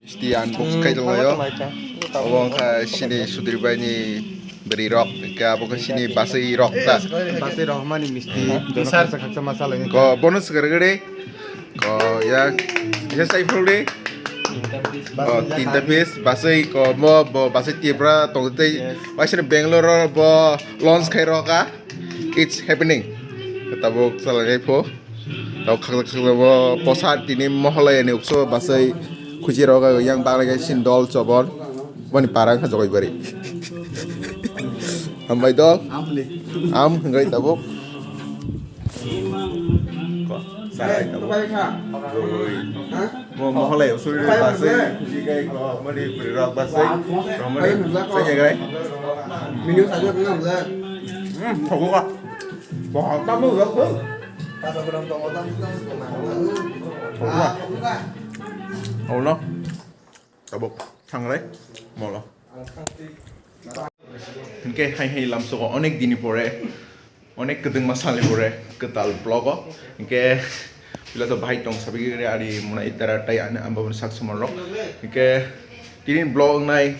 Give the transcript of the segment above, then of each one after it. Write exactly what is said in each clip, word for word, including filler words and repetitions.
Misti unbox khai tonglaio. Obo wngkha chini Sudri bai ni bwrwi rok, hwnkhe abo khe chini baswi rok ta. Baswi rok mani misti. Bisar khaksa masala ni. Ko bonus gare gare. Ko ya, ya sai phul de. Ko tinta piece, baswi ko mo bo baswi Tipra tong tei. Yes. Waisini Bangalore bo launch khai roka. It's happening. Tabuk chala khai pho. Tau khaksa khaksa bo posa tini moholai ani ukso basai khuji roga yang bagla ga sin dol chobor boni parang kha jogoi bari. Hambai dol. Am hingrai tabuk. Ko sarai tabuk. Mo moholai usuri basai khuji gai ko mari bri rok basai romani sanya gai. Hmm, thogo ka. Bo tamo ga ko. Tamo ga. Thogo ka. Olo. Tabuk thangrai molo. Hingke hai hai lamsogo onek dini pore, onek kwdwngma salni pore kwtal vlog o. Hingke pila to bahai tong sabi gire ari muna itara tai ani amba sak somor rok. Hingke tini vlog nai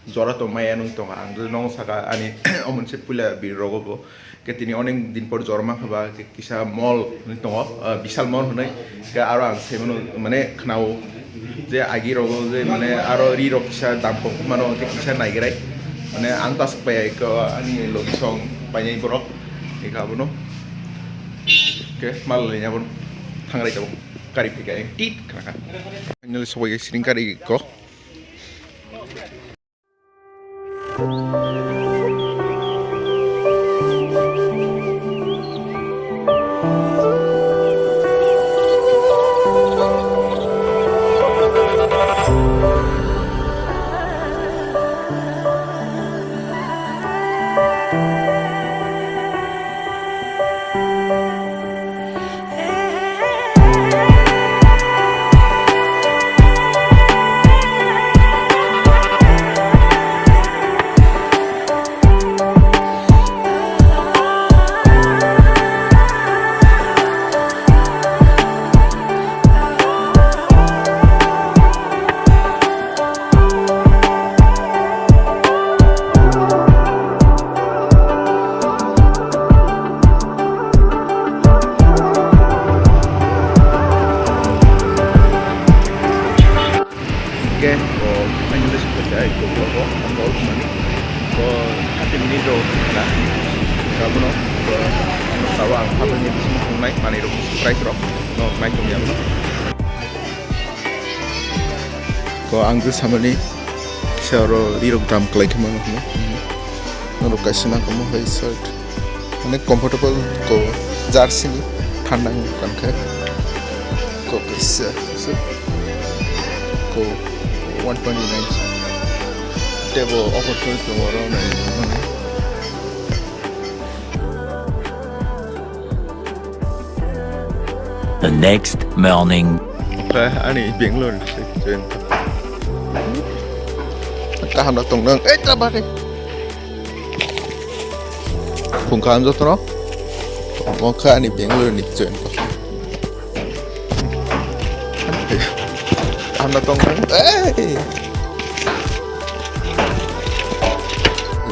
jora tong maya nung tonga ang nogo saka ani omonse pila bir rogo bo. Ke tini onek din por jora mankha ba, ke kisa mall hinwi tongo, ah, Vishal Mall hinwi. Ke aro ang sai mano, mane, khwnao je agi rogo je, mane, aro ri rok kisa dam kom mano, ke kisa naigerai. Mane, ang ta aswk pai ai ko ani logi song painai borok. Eka abono. Ke mal le abono. Thangrai tabuk. Kari phika eng tit khna kha. Finally sobai siring kari ko. Hingke, o, finally sokojak, eko blogo, ang tol mani. O, thirty minute rok na. Kabono, o, ano tawa ang phato ni bisingo tongnai, manwi rok, price rok, no, nai tongya bono. Ko ang je samani, se oro rirok dam kwlai khe mano hino. Norok kaisa nang kamo hai shirt. Mane comfortable ko jersey ni thanda wng kha. Ko kaisa, ko one twenty nine. Tebo offer ko oro nai. The next morning. Oke, ani Bangalore se join. Kaham na tong nang. Eh, tabak eh. Phung kaham joto no. Oke, ani Bangalore ni join. Kaham na tong nang. Eh.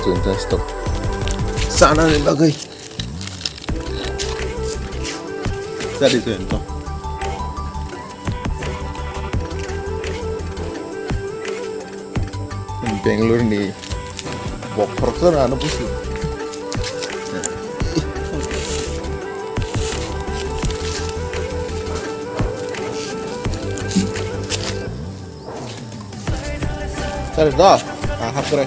Join ta stop. Sana ni bagai. Sari tu ento. Bangalore ni bok khoroksa na ano busi. Sari da, ah, hap kore.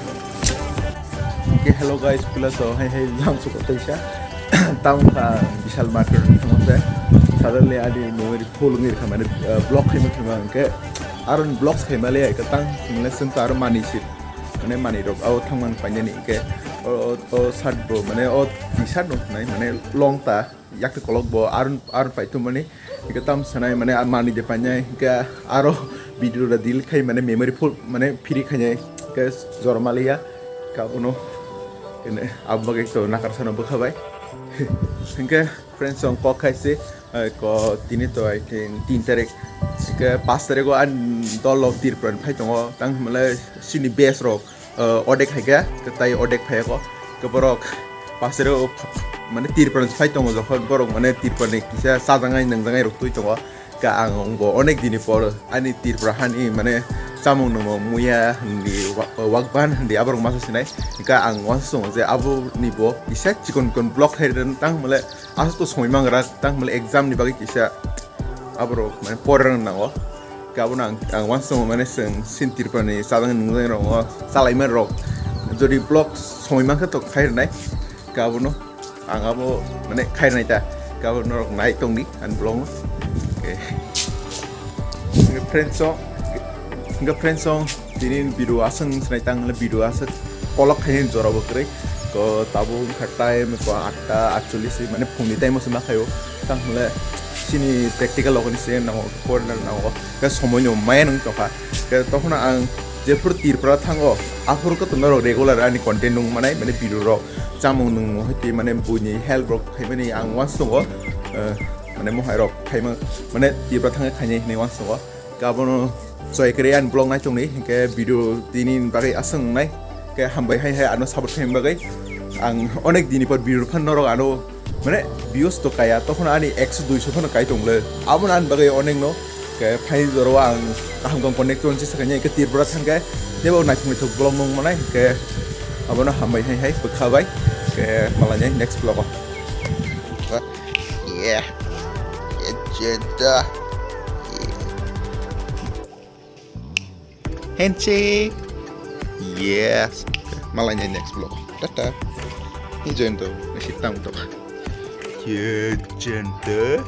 Okay, hello guys, pula so, hey, hey, jam suko teisa. Town ka Vishal Market ni thangma se. Suddenly adi memory full ngi kha mane, uh, block khai ma kha ma ke. Aron blocks khai ma le ka tang sing le sing ka aro mani si. Mane mani rok au thang man pa ni ke. O, o, o shirt bo mane o t-shirt no nai mane long ta. Yakti kolok bo arun, arun pai tumani, hingke tam sanai mane a mani de painai, hingke aro video da delete khai mane memory full mane free khainai, hingke jormaliya, ka bono, ene, abo bagwi to nakar sano bwkha bai. Hingke friends song kok khai se, Ko tini to, I think, tin tarik. Ke pas tarik o ani dol rok Tripura ni phai tongo. Tang hwnle sini base rok, eh, odek hai khe, ke tai odek phai ko. Ke borok pas tarik o mane Tripura ni phai tongo, jokhon borok mane Tripura ni kisa chajangai nungjangai rok twi tongo. Ke ang bo onek dini por ani Tripura hani mane chamung nungmung muya hindi, wa-, wakban hindi aborok masa sinai. Ke ang wansong je abo ni bo kisa chikon chikon vlog khai tang male aswk to somoi mangra, tang male exam ni bagwi kisa aborok mane pore rwna nango. Ke abono ang, ang wansong mane chwng sin Tripura ni chajak nungjak rok, chalaimani rok jodi vlog somoi mankha to khai rwnai. Ke abono ang abo mane khai rwnai ta. Ke abo norok nai tongdi ani vlog no. Okay. Friends song, hingke friends song, tini video aswk sinai tang le video aswk kolok khaini jora bo kwrwi. Ko tabuk wngkha time ko atta atchollis mane phungni time o se ma khaio. Tang le sini practical logo ni se nango, foreigner nango. Ke somoi no maya nung tokha. Ke tokhono ang jephuru Tripura thango, aphuru khe to norok regular ani content nung manai, mane video rok chamung nung hwtwi mane buini help rok khaimani ang wansongo, eh, mane mohai rok khaima, mane Tripura thangwi khainai hinwi wansongo. Ke abono choi kwrwi ani vlog nai tongdi, hinkhe video tini bagwi aswk wngnai. Ke hambai hai hai ano support khaimani bagwi. Ang onek dini por video phan norok ano mane views to kaya, tokhono ani ekso duiso phano kai tong le. Abono ani bagwi onekno ke phai jora ang kaham kaham connection se sakanya ke Tripura thangkhe tebo naithok naithok vlog nung manai ke abono hambai hai hai bwkha bai ke malanya next vlog o. Yeah. Agenda. Handshake. Yes. Malanya next vlog. Tata. Enjoy to. Nasi tang to. Agenda.